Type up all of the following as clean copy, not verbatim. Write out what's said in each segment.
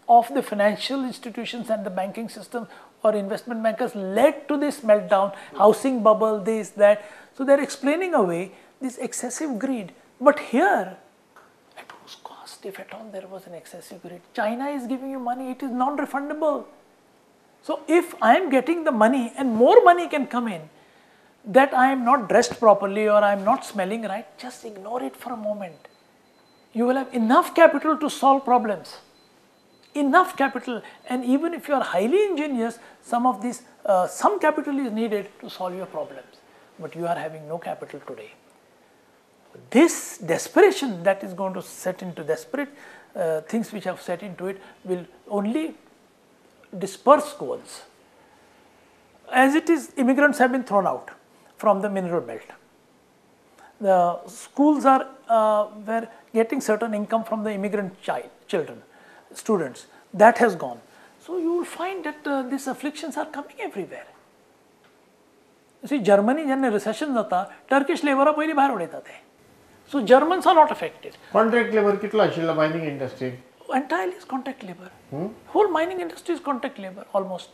of the financial institutions and the banking system or investment bankers led to this meltdown, housing bubble, this, that. So they are explaining away this excessive greed. But here, at whose cost, if at all there was an excessive greed? China is giving you money, it is non-refundable. So if I am getting the money and more money can come in, that I am not dressed properly or I am not smelling right, just ignore it for a moment. You will have enough capital to solve problems. Enough capital, and even if you are highly ingenious, some of these, some capital is needed to solve your problems, but you are having no capital today. This desperation that is going to set into desperate things which have set into it will only disperse goals. As it is, immigrants have been thrown out from the mineral belt. The schools are were getting certain income from the immigrant children, students, that has gone. So you will find that these afflictions are coming everywhere. You see, Germany जेन्ना recession जाता, Turkish labor पयलीं भायर उडयता ते. So Germans are not affected. Contract labor कितलो आशिल्लो mining industry? Entirely is contract labor. Whole mining industry is contract labor almost.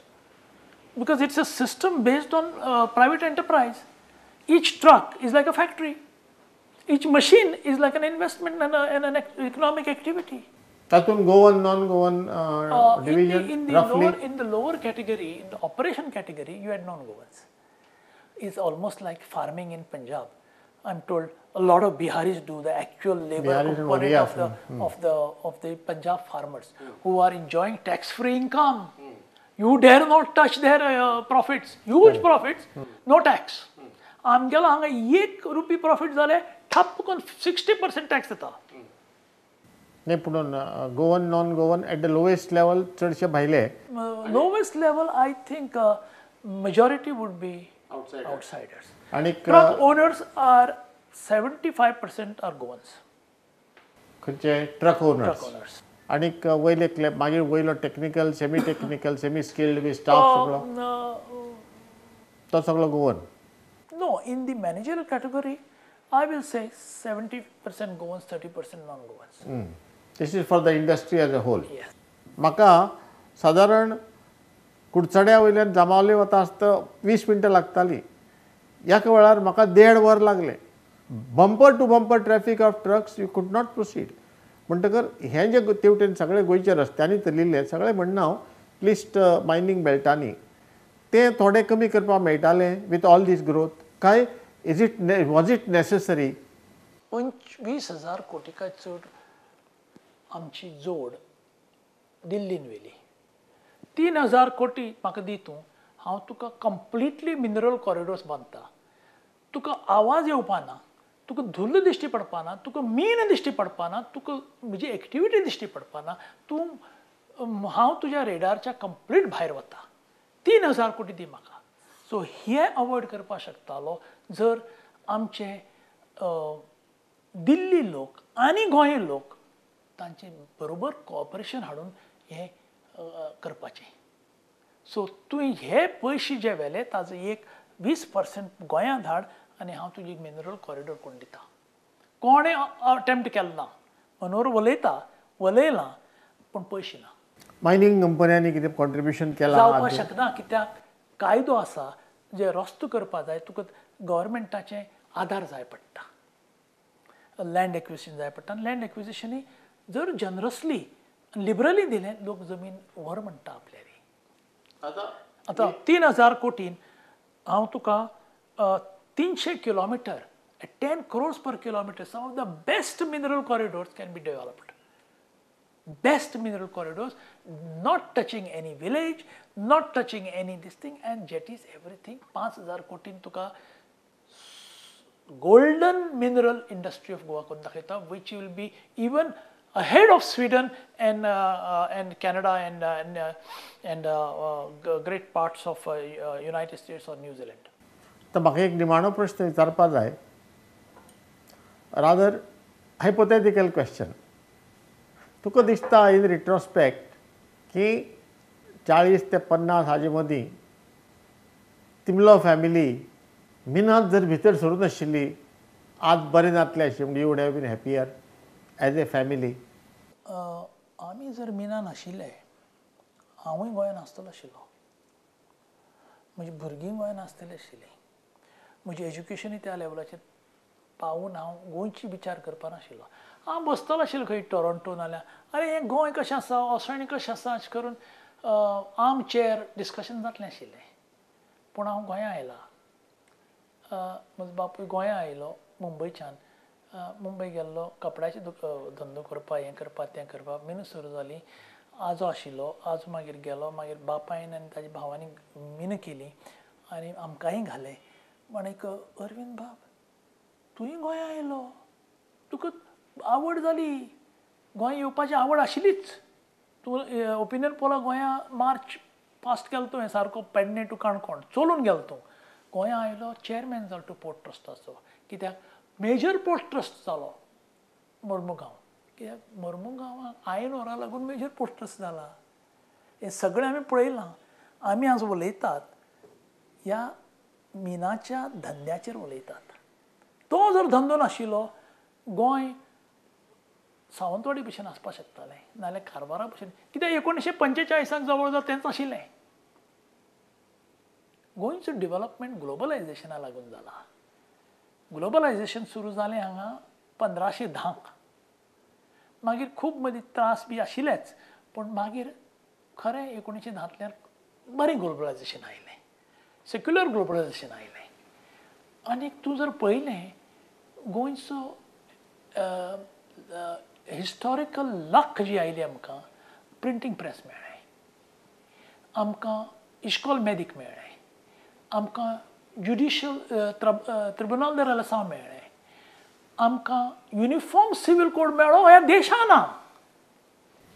Because it's a system based on private enterprise. Each truck is like a factory. Each machine is like an investment and an economic activity. Tatun Goan, non-Goan division, roughly? In the lower category, in the operation category, you had non-Goans. It's almost like farming in Punjab. I'm told a lot of Biharis do the actual labor Biharis component of the Punjab farmers who are enjoying tax-free income. You dare not touch their profits, huge profits, no tax. आमगेलो हांगा एक रुपी profit जाले ठप्प करून 60% tax येता. नाही पूण Goan non Goan at the lowest level चडशे भायले. Lowest level I think majority would be outsiders. आनी truck owners are 75% are Goans. खंयचे ट्रक ओनर्स? Truck owners. आनीक वयले क्लॅप मागीर वयलो technical semi skilled B staff सगळो तो सगळो Goan. No, in the managerial category, I will say 70% Goans, 30% non-Goans. This is for the industry as a whole. Yes. म्हाका सादारण कुडचड्या वयल्यान जांबावले वता आसतना 20 मिनटां लागतालीं. ह्या वेळार म्हाका 1.5 वर लागलें. Bumper to bumper traffic of trucks, you could not proceed. म्हणटकर हें जे तेवटेन सगळे गोंयच्या रस्त्यांनी चलिल्लें सगळें म्हणना हांव, एटलिस्ट मायनींग बेल्टांनी तें थोडें कमी करपाक मेळटालें विथ ऑल these growth. काय is it was it necessary? 25,000 कोटी काय चड आमची जोड दिल्लीन व्हेली. 3,000 कोटी म्हाका दी तूं, हांव तुका कंप्लिटली मिनरल कॉरिडोर्स बांदता. तुका आवाज येवपा ना, तुका धुल्ल दिश्टी पडपा ना, तुका मीन दिश्टी पडपा ना, तुका म्हजी एक्टिविटी दिश्टी पडपा ना, तूं हांव तुज्या रेडारच्या कंप्लीट भायर वता. 3,000 कोटी दी म्हाका. सो हे अवॉयड करपाक शकतालो जर आमचे दिल्ली लोक आनी गोंय लोक तांचे बरोबर कॉपरेशन हाडून हें करपाचें. सो तुवें हे पयशे जे व्हेले ताजो एक 20% गोंयांत धाड आनी हांव तुजी मिनरल कॉरिडोर करून दिता. कोणें अटेम्प्ट केलो ना. मनोहर उलयता, उलयलां, पूण पयशे ना. मायनींग कंपन्यांनी कितें कॉन्ट्रिब्युशन केलां? जावपाक शकना, कित्याक कायदो आसा जे रस्तो करपाक जाय तुका गव्हर्मेंटाचें आदार जाय पडटा, लँड एक्विजिशन जाय पडटा. आनी लँड एक्विजिशनूय जर जनरसली लिबरली दिलें लोक जमीन व्हर म्हणटा आपल्याली. आतां 3,000 कोटीन हांव तुका 300 kilometre at 10 crores per kilometre some of the best mineral corridors can be developed. Best mineral corridors, not touching any village, not touching any this thing, and jetties, everything. 5,000 कोटीन तुका golden mineral industry of Goa करून दाखयता, which will be even ahead of Sweden and Canada and great parts of United States or New Zealand. तर म्हाका एक निमाणो प्रश्न विचारपा जाय, रादर हायपोथेटिकल क्वेश्चन. तुका दिसता इन रिट्रोस्पेक्ट की 40 ते 50 हाजे मदीं तिमलो फॅमिली मिनात जर भितर सरूं नाशिल्ली आज बरें जातलें आशिल्लें, म्हणजे you would have been happier as a family? आमी जर मिना नाशिल्ले, हांवूय गोंयांत आसतलो आशिल्लो, म्हजी भुरगीं गोंयांत आसतलीं आशिल्लीं, म्हजें एज्युकेशनूय त्या लेवलाचेर पावून हांव गोंयची विचार करपा नाशिल्लो. हांव बसतलो आशिल्लो खंय टोरोंटो नाल्यार अरे हें गोंय कशें आसा, असोळणें कशें आसा, अशें करून आर्म चेअर डिस्कशन जातलें आशिल्लें. पूण हांव गोंया आयला, म्हजो बापूय गोंया आयलो मुंबयच्यान, मुंबय गेल्लो कपड्याचे धंदो करपाक, हें करपाक तें करपाक. मिनां सुरू जालीं, आजो आशिल्लो, आजो मागीर गेलो, मागीर बापायन आनी ताज्या भावांनी मिनां केलीं आनी आमकांय घालें. म्हणीक अरविंद बाब तूंय गोंया आयलो, तुका आवड जाली, गोंय येवपाची आवड आशिल्लीच, तूं ओपिनियन पोला गोंया मार्च पास्ट केलो तुवें, सारको पेडणे टू काणकोण चलून गेलो तूं, गोंया आयलो, चेअरमॅन जालो तूं पोर्ट ट्रस्टाचो. कित्याक मेजर पोर्ट ट्रस्ट जालो मर्मुगांव, कित्याक मर्मुगांवाक आयन ओरा लागून मेजर पोर्ट ट्रस्ट जाला. हें सगळें आमी पळयलां. आमी आज उलयतात ह्या मिनाच्या धंद्याचेर उलयतात. तो जर धंदो नाशिल्लो गोंय सावंतवाडी भशेन आसपाक शकतालें, नाल्यार कारवारा भशेन. कित्याक 1945 जवळ जवळ तेंच आशिल्लें. गोंयचो डेवलपमेंट ग्लोबलायजेशना लागून जाला. ग्लोबलायजेशन सुरू जालें हांगा 1510, मागीर खूब मदीं त्रास बी आशिल्लेच, पूण मागीर खरें 1910 बरें ग्लोबलायजेशन आयलें, सेक्युलर ग्लोबलायजेशन आयलें. आनी तूं जर पळयलें गोंयचो हिस्टॉरिकल लक जी आयली आमकां, प्रिंटींग प्रेस मेळ्ळें आमकां, इश्कोल मेदीक मेळ्ळें आमकां, ज्युडिशियल त्रिबुनाल दे रेलेसांव मेळ्ळें आमकां, युनिफॉर्म सिवील कोड मेळ्ळो ह्या देशान.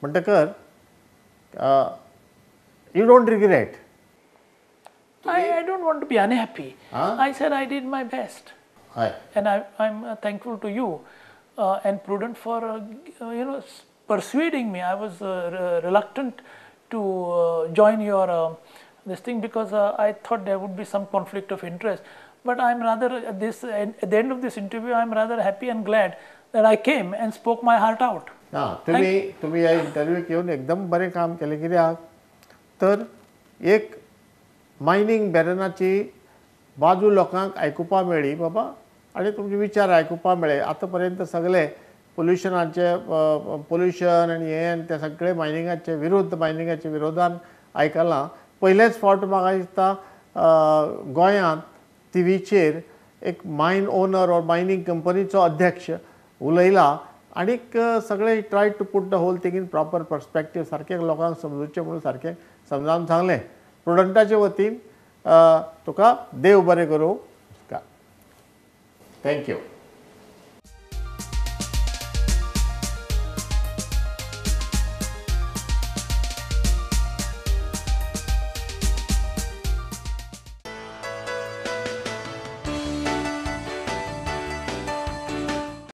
म्हणटकर you don't regret? I don't want to be unhappy. Huh? I said I did my best. Hi. And I'm thankful to you and Prudent for you know, persuading me. I was reluctant to join your this thing because I thought there would be some conflict of interest. But I'm rather at the end of this interview, I'm rather happy and glad that I came and spoke my heart out. ना, तुम्ही ह्या इंटरव्यूक येवन एकदम बरें काम केलें. कित्याक तर एक मायनींग बॅरनाची बाजू लोकांक आयकुपाक मेळ्ळी बाबा, आनी तुमचे विचार आयकुपाक मेळ्ळे. आतां पर्यंत सगळे पोल्युशनाचे पोल्युशन आनी हें आनी ते सगळे मायनिंगाचे विरुद्ध, मायनिंगाचे विरोधान आयकलां. पयलेच फावट म्हाका दिसता गोंयांत टिवीचेर एक मायन ओनर ऑर मायनींग कंपनीचो अध्यक्ष उलयला आनीक सगळे try to put the whole thing in proper perspective, सारकें लोकांक समजूचें म्हणून सारकें समजावन सांगलें. प्रुडंटाचे वतीन तुका देव बरें करूं. Thank you.